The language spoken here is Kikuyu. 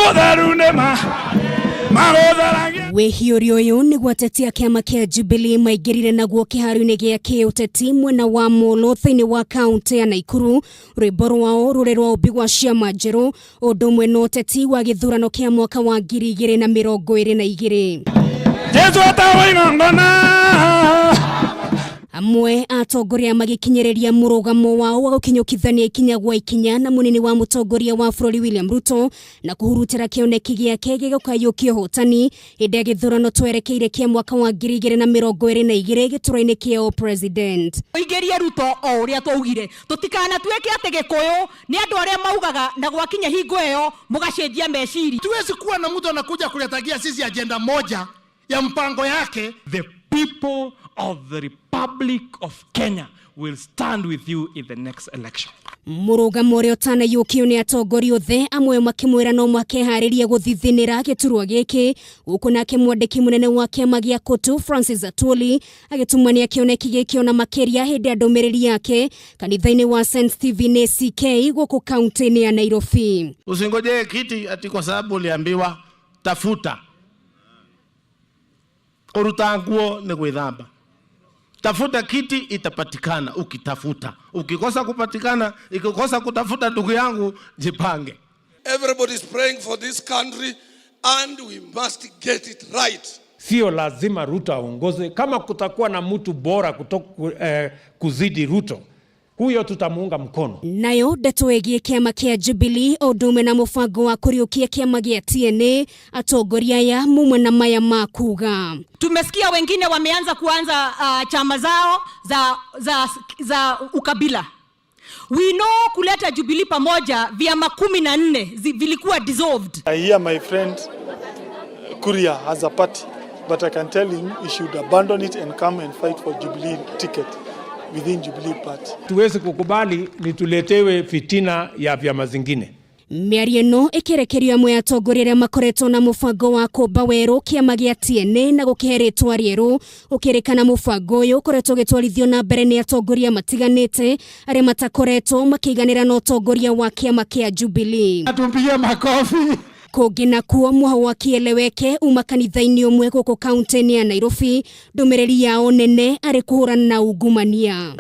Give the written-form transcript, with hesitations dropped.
Mũtheru nĩma magũtheragia. Wĩhiũria ũyũ nĩguo ateti a kĩama kĩa Jubilee maingĩrire naguo kĩharo-inĩ gĩa kĩũteti mwena wa Molo thĩinĩ wa kaũntĩ ya Naikuru. Rwĩmbo rwao rũrĩ rwa ũmbi wa ciama njerũ ũndũ ũmwe na ũteti wa gĩthurano kĩa mwaka wa 2022. Jesu etagwo igongona. Amwe a atongoria magĩkinyĩrĩria mũrũgamo wao wa gũkinyũkithania ikinya gwa ikinya na mũnini wa mũtongoria wa bũrũri William Ruto na kũhurutĩra kĩoneki gĩake gĩa gũkayũkia ũhotani hĩndĩ ya gĩthurano twerekeire kĩa mwaka wa 2022 gĩturwa-inĩ kĩa president. Ũingĩrie Ruto o ũrĩa twaugire, tũtikanatuĩke atĩ Gĩkũyũ nĩ andũ arĩa maugaga na gwakinya hingo ĩyo mũgacenjia meciria. Tuwezi kuwa na mtu anakuja kuletagia sisi ajenda moja ya mpango yake. The people of the Republic of Kenya will stand with you in the next election. Mũrũgamo ũrĩa ũtanaiyũkio nĩ atongoria othe amwe makĩmwĩra no makeharĩria gũthithinĩra gĩturwa gĩkĩ, gũkũ nake mwandĩki mũnene wa kĩama gĩa KOTU Francis Atwoli agĩtumania kĩoneki gĩkĩ ona makĩria hĩndĩ ya ndũmĩrĩri yake kanitha-inĩ wa St Stephen ACK gũkũ kaũntĩ-inĩ ya Nairobi. Usingojee kiti ati kwa sababu uliambiwa tafuta. Kuruta nguo ni gwithamba. Tafuta kiti itapatikana ukitafuta. Ukikosa kupatikana, ikikosa kutafuta, ndugu yangu, jipange. Everybody is praying for this country and we must get it right. Sio lazima Ruto aongoze. Kama kutakuwa na mtu bora kuzidi Ruto, huyo tutamuunga mkono. Nayo ndeto ĩgiĩ kĩama kĩa Jubilee o ũndũ ũmwe na mũbango wa kũriũkia kĩama gĩa TNA, atongoria aya mumwe na maya makuga. Tumesikia wengine wameanza kuanza chama zao za ukabila. We know kuleta Jubilee pamoja vyama 14 vilikuwa dissolved. I hear my friend Kuria has a party, but I can tell him he should abandon it and come and fight for Jubilee ticket within Jubilee Party. Tuwezi kukubali nituletewe fitina ya vyama zingine. Mĩario ĩno ĩkĩrekerio amwe atongoria arĩa makoretwo na mũbango wa kũmba werũ kĩama gĩa TNA na gũkĩhe rĩtwa rĩerũ, ũkĩrĩkana mũbango ũyũ ũkoretwo ũgĩtwarithio na mbere nĩ atongoria matiganĩte arĩa matakoretwo makĩiganĩra na ũtongoria wa kĩama kĩa Jubilee. Tumpigie makofi. Kũngĩ nakuo mũhau wa kĩeleweke uma kanitha-inĩ ũmwe gũkũ kaũntĩ-inĩ ya Nairobi, ndũmĩrĩri yao nene arĩ kũhũrana na ungumania.